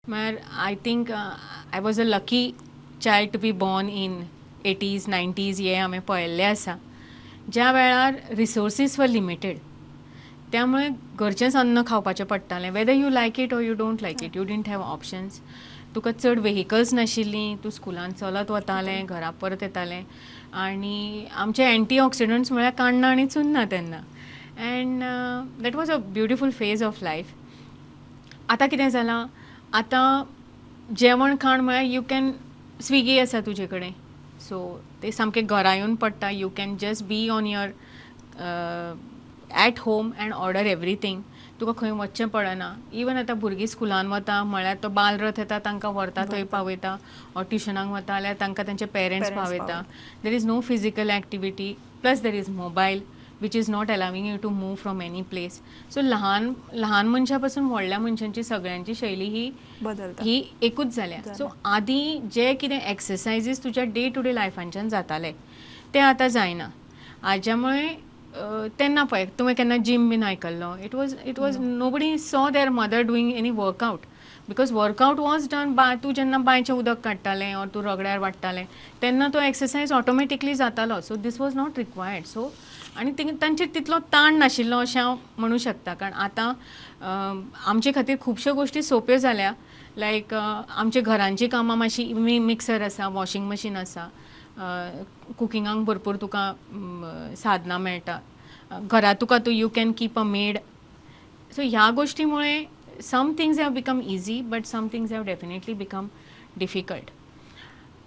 म्हळ्यार I think I was a lucky child to be born in 80s, 90s. हे हांवें पळयल्लें आसा, ज्या वेळार रिसोर्सीस वर लिमिटेड. त्यामुळे घरचेंच अन्न खावपाचें पडटालें, whether you like it or you don't like it. You didn't have options. तुका चड वेहिकल्स नाशिल्लीं. तूं स्कुलान चलत वतालें, घरा परत येतालें आनी आमचे एंटी ऑक्सिडंट्स म्हळ्यार काण्णां आनी चुन्नां तेन्ना, and that was a beautiful phase of life. आतां कितें जालां, आतां जेवण खाण म्हळ्यार you can Swiggy आसा तुजे कडेन, सो ते सामकें घरा येवन पडटा. You can just be on your at home and order everything. तुका खंय वचचें पडना. इवन आतां भुरगीं स्कुलान वता म्हळ्यार तो बालरथ येता, तांकां व्हरता, थंय पावयता, ऑर ट्युशनाक वता जाल्यार तांकां तांचे पेरंट्स Parents पावयता. There is no physical activity, plus there is mobile which is not allowing you to move from any place. So ल्हान ल्हान मनशां पासून व्हडल्या मनशांची सगळ्यांची शैली ही बदलता. ही एकूच जाल्या. सो आदीं जे कितें एक्सरसायजीस तुज्या डे टू डे लायफांच्यान जाताले, ते आतां जायना. हाज्या मुळे तेन्ना पळय, तुवें केन्ना जीम बीन आयकल्लो? It was nobody saw their mother doing any workout because workout was done by तूं जेन्ना बांयचें उदक काडटालें ऑर तूं रगड्यार वाडटालें, तेन्ना तो एक्सरसायज ऑटोमॅटिकली जातालो. So this was not required. So आनी तांचेर तितलो ताण नाशिल्लो अशें हांव म्हणूं शकता, कारण आतां आमचे खातीर खुबश्यो गोश्टी सोंप्यो जाल्या. लायक आमच्या घरांची कामां मातशी, मिक्सर आसा, वॉशिंग मशीन आसा, कुकिंगाक भरपूर तुका साधनां मेळटा, घरा तुका तूं you can keep a maid. So ह्या गोश्टीमुळे some things have become easy, but some things have definitely become difficult.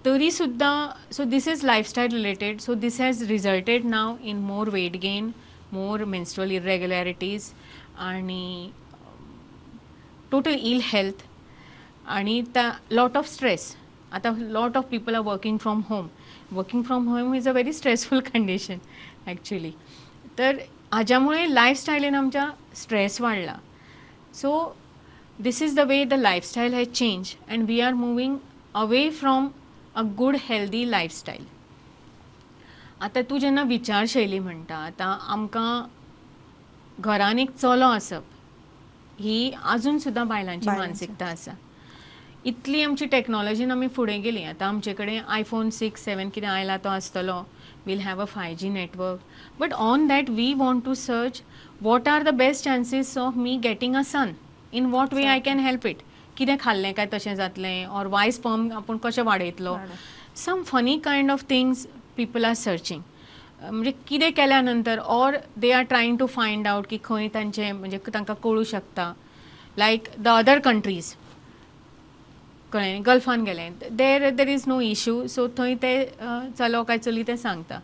तरी सुद्दां, so this is lifestyle related. So this has resulted now in more weight gain, more menstrual irregularities आणि total ill health आणि त्या lot of stress. आतां lot of people are working from home. Working from home is a very stressful condition, actually. तर हाज्यामुळे लायफस्टायलीन आमच्या stress वाडला. So this is the way the lifestyle has changed and we are moving away from a good, healthy lifestyle. आतां तूं जेन्ना विचारशैली म्हणटा, आतां आमकां घरान एक चलो आसप ही आजून सुद्दां बायलांची बायलांची. मानसिकता आसा. इतली आमची टॅक्नॉलॉजीन आमी फुडें गेली. आतां आमचे कडेन आयफोन 6, 7 कितें आयला तो आसतलो. We'll have a 5G network, but on that we want to search what are the best chances of me getting a son, in what way I can help it, कितें खाल्लें काय तशें जातलें, ऑर वाय स्पर्म आपूण कशें वाडयतलो. Some funny kind of things people are searching, म्हणजे कितें केल्या नंतर, or they are trying to find out की खंय तांचें, म्हणजे तांकां कळूं शकता, लायक the other countries, कळ्ळें, गल्फान गेलें, there is no issue. So थंय ते चलो काय चली तें सांगता.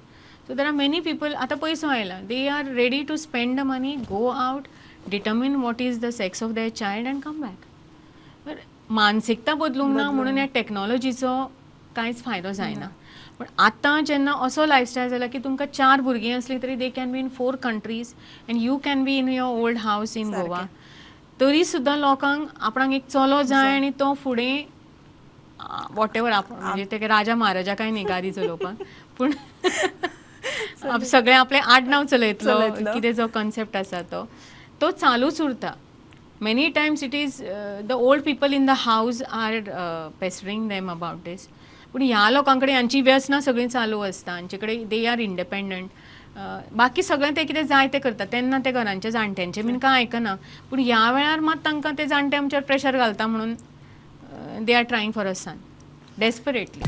So there are many people, आतां पयसो आयला, they are ready to spend the money, go out, determine what is the sex of their child and come back. तर मानसिकता बदलूंक ना म्हणून ह्या टॅक्नॉलॉजीचो कांयच फायदो जायना. पण आतां जेन्ना असो लायफस्टायल जाला की तुमकां चार भुरगीं आसलीं तरी they can be in four countries and you can be in your old house in Goa, तरी सुद्दां लोकांक आपणाक एक चलो जाय आनी तो फुडें what ever आपण, म्हणजे ते राजा महाराजा काय न्ही गादी चलोवपाक, पूण सगळें आपलें आडनांव चलयतलो. चलयतलो. कितें जो कन्सेप्ट आसा तो तो चालूच उरता. Many times it is the old people in the house are pestering them about this. पूण ह्या लोकां कडेन हांची व्यसनां सगळीं चालू आसता. हांचे कडेन they are independent, बाकी सगळें ते कितें जाय तें करता. तेन्ना ते घरांच्या जाणट्यांचें बीन कांय आयकना, पूण ह्या वेळार मात तांकां ते जाणटे आमचेर प्रेशर घालता म्हणून they are trying for a son desperately.